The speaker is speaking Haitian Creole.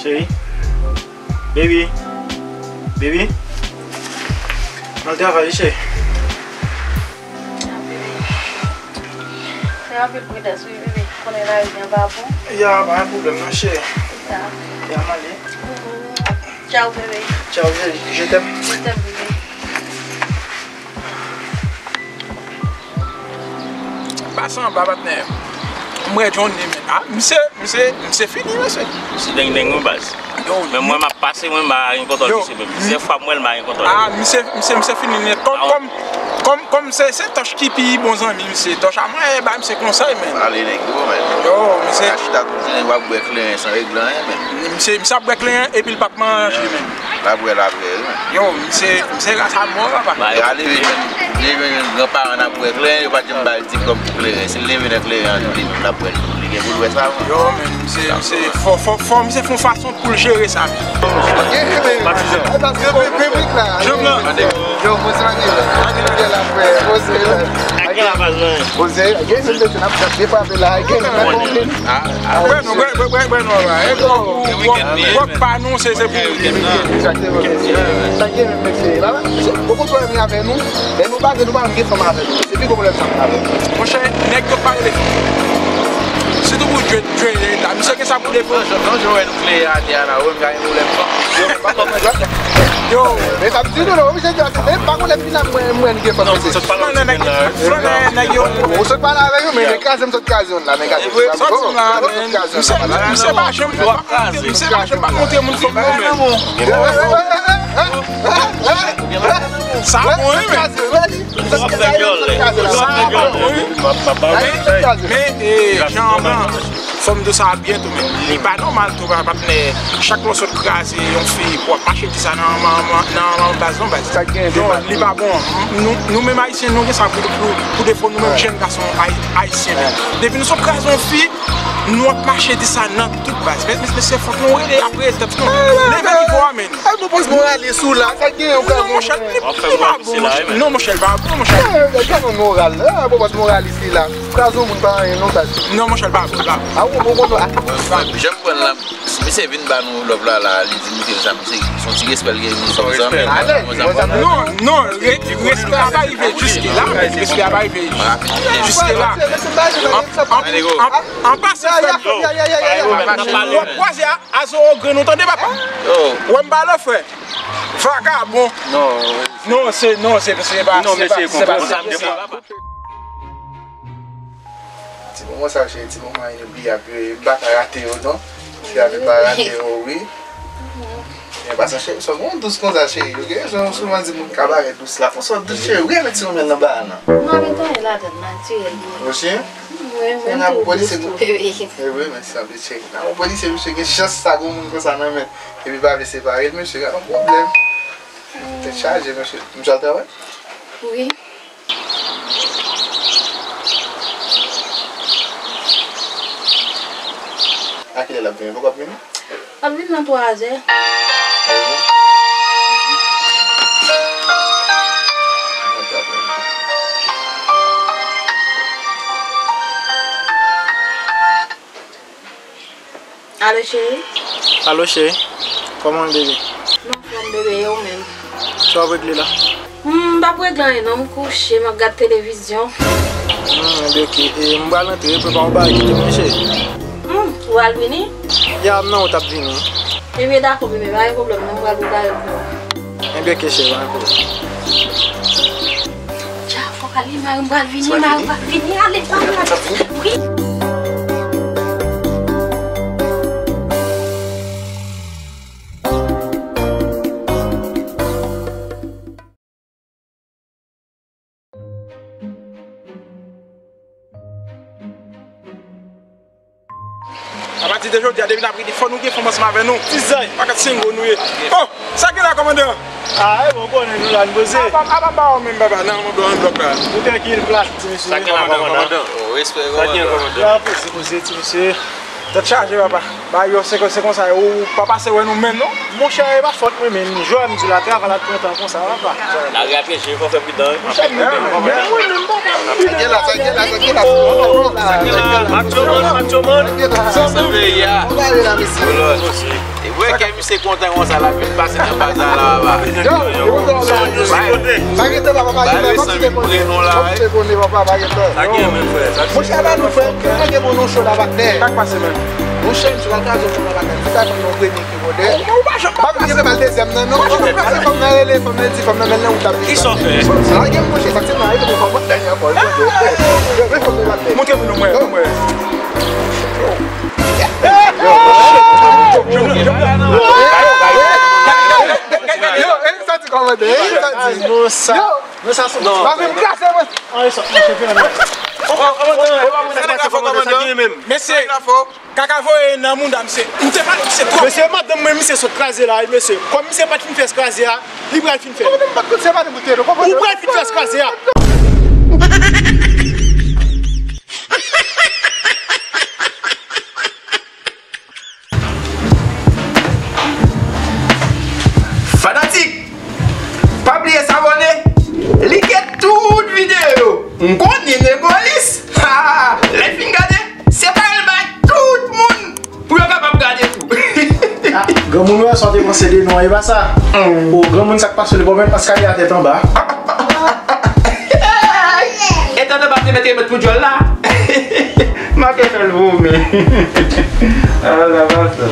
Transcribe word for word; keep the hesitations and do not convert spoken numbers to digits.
Cheri. Baby. Baby. Al travay wi, cheri. Fè anpil pridans wi, bebe. Konnen lari an pa bon. Ya, pa gen pwoblèm non, cheri. Ya. Ya, m ale. Tchao, bebe. Tchao, cheri. Je t'aime. Je t'aime, bebe. Pase anba, patnè. M wè Johnny, men. Ah, misye, misye, misye fini, mesye. Misye deng deng, wi, baz. Yo, men mwen, m ap pase, mwen, m pa gen kontwòl misye, men plizyè fwa m wè l, m pa gen kontwòl. Ah, misye, misye, misye fini, men kòm, kòm, kòm, kòm se, se Tòch ki pi bon zanmi misye. Tòch a mwen, e ba misye konsèy, men. Ale, nèg yo, men. Yo, misye. Ka chita tout jounen, w ap bwè kleren san regle anyen, men. Misye, misye ap bwè kleren, epi l p ap manje, men. L ap bwè, l ap bwè, wi. Yo, misye, misye ras a mò, papa. Yo, a leve jwenn, leve jwenn gran paran n ap bwè kleren, yo pa t janm ba l diplòm pou kleren. Si l leve nan kleren an, li menm l ap bwè l tou. Li gen pou l bwè sa, wi. Yo, men, misye, misye, fò, fò, fò, misye fè yon fason pou l jere sa. Patizan. Yo, mwen se Manilè. Manilè la, frè. Mwen se Manilè. Ak gen la baz, non. Mwen se, gen se mete n ap, n ap defrape la, gen. Bwè non, bwè, bwè, bwè, bwè non, la. E bon, wòk, wòk pa nou, se, se pou li. Egzakteman, mesye. Sa gen menm, mesye. Papa, se, poko pwoblèm avè nou. Lè nou pa gen, nou pa menm gen fanm avè nou. Se pi gwo pwoblèm sa avè nou. Monchè, nèg yo pa rele fanm. Sitou pou Dre, Dre, la. Misye gen sa pou defann. Non, non, non, wè nou klere atè a la, wè m ka gen pwoblèm fanm. Yo, men sa m di nou, non, oblije di, men pa konn lè m vin la, mwen, mwen gen fanm, mesye. Flannen nèg, flannen nèg yo. Ou sot pale avè yo, men kraze m sot kraze youn la, men gade. Sòti la, men. Misye, misye pa janm, misye pa janm pa montre moun fanm non, men. Sa bon, wi, men. Sa bon, wi. Men, men, e, jan an, fò m di w sa byen tou, men. Li pa nòmal tou, pa, patnè. Chak lè w sot kraze yon fi pou w ap mache di sa nan, nan, nan, nan baz, non, baz. Sa gen de mal. Li pa bon. Nou, nou menm Ayisyen, nou gen sa pou, pou, pou defo nou menm jèn gason ay-, ayisyen, men. Depi nou sot kraze yon fi, nou ap mache di sa nan tout baz. Men, men, mesye, fòk nou rele apre tèt nou. Leve nivo a, men. Ay, bon, pòs moralis ou la, sa gen yon... Non, monchè, li, li pa bon, monchè. Non, monchè, li pa bon, monchè. Gade yon moral, ah, bon, pòs moralis li la. Kraze yon moun pa anyen, non, baz. Non, monchè, li pa bon, li pa bon. Ah, ou, ou, ou, ah. Jan m pran l la, misye vin ba nou love la, la, li di nou ke sa, misye, se yon ti respè l gen, nou sòm zanmi. Alèz, bon zanmi. Non, non, re-, respè a pa rive jiske la, respè a pa rive jiske la. An, an, an, an pasan, frè m, w ap kwaze a, a zewo grenn, ou tande, papa? Wè m ba love, frè. Vagabon. Non, se, non, se, se pa, se pa, se pa, se pa. Ti moman sa, cheri, ti moman inobliyab yo, m pa ka rate yo, non. Cheri, pa rate yo, wi. Men pa sa, cheri, sòt bon dous konsa, cheri. Yo gen jan yo souvan di moun kabarè dous la. Fò sòt dous, cheri, wi, avèk ti moman nan ba a, non. Mwen, men tande ladan natirèl, mwen. Osi? Wi, mwen tou dous tou, bebe. E wi, mèsi anpil, cheri. Nan yon polisye, misye gen chans sa, gon moun konsa nan men. Epi pa vle separe l, mesye, gade yon pwoblèm. Tèt chaje, mesye. Misye al travay? Wi. A kilè l ap vini? Poko ap vini? L ap vini nan twazè. A, wi. Nan twazè. Alo, cheri? Alo, cheri. Kòman w ye, bebe? M anfòm, bebe, e ou menm? Sa w ap regle la? Hmm, m p ap regle anyen, non, m kouche, m ap gad televizyon. Hmm, ebyen, oke. E m pral antre, prepare yon bagay, kite m, cheri. Hmm, ou pral vini? Ya, m nan wout ap vini. Ebyen, dakò, bebe, pa gen pwoblèm, non, m pral prepare l pou ou. Ebyen, oke, cheri, pa gen pwoblèm. Dja, fòk ale, mari m pral vini, mari m pral vini, ale, ale, ale. Wi. Apati de jodi a, depi n ap rete, fò nou gen fanm ansanm avè nou. Tizay. Paket sengo nou ye. Oh, sa gen la, kòmandan? Ah, e bon, konnen nou la, n poze. Apa, apa ba ou menm, papa, nan yon blòk, yon blòk la. Nou trankil, plat, ti mesye. Sa gen la, kòmandan? Oh, respè, kòmandan. Sa gen, kòmandan? La, poze, poze, ti mesye. Tèt chaje, papa. Ba yo, se, se konsa, ou pa pase wè nou menm, non? Monchè, e pa fòt mwen menm. Jwè m di la, travay la pran tan konsa, papa. Lari a pyeje, fò fè pridan, wi. Monchè, men, men, men, mwen menm, papa, m pide. Sa gen la, sa gen la, sa gen la. Macho man, macho man. Sa gen la. Sa gen la. Sa gen la, mesye. E vre ke misye kontan konsa, l ap vin pase nan baza la, papa. Yo, yo, yo, yo. Pa gen tan, papa, pa gen tan. Fòk ti te konnen, fòk ti te konnen, papa, pa gen tan. Sa gen, men, frè. Monchè, ba nou, frè. Sa gen bon, nou cho la, patnè. Sa k pase, menm? Monchè, m sou la, kazo, fòk la, patnè. Tout atann, nou premye ki vode. Ou pa janm pa pase. Pa pase pa dezyèm nan, non. Ou pa janm pase, fòk nan rele, fòk nan di, fòk nan mennen ou tap. Ki sa w fè? Sa gen, monchè, sa k se nan rele, fòk mwen dènyè kòl. Montre pou nou, mwen, mwen. Yo, e sa di kòmandè, e sa di. Non, sa. Yo, non, sa sou. Pa vin kraze mwen. An, e sa, mwen, chanpyon nan. Mesye, kaka voye nan mouda, mesye. M te pale, mesye, twòp. Mesye, madanm mwen, misye sot kraze la, wi, mesye. Kòm misye pa t fin fè kraze a, li pral fin fè. Ou pral fin fè kraze a. Fanatik, pa bliye sabòne, like tout videyo yo. M konnen Negolis, ha, lè l fin gade, se pa l bay tout moun pou yo kapab gade tou. Ah, granmoun, wè sa w te panse de nou an, e pa sa? O, granmoun, sa k pase, li pa menm pas kale a tèt anba. E tèt anba te mete remèd pou djòl la. M ap fè l vomè. Ah, sa pa sa.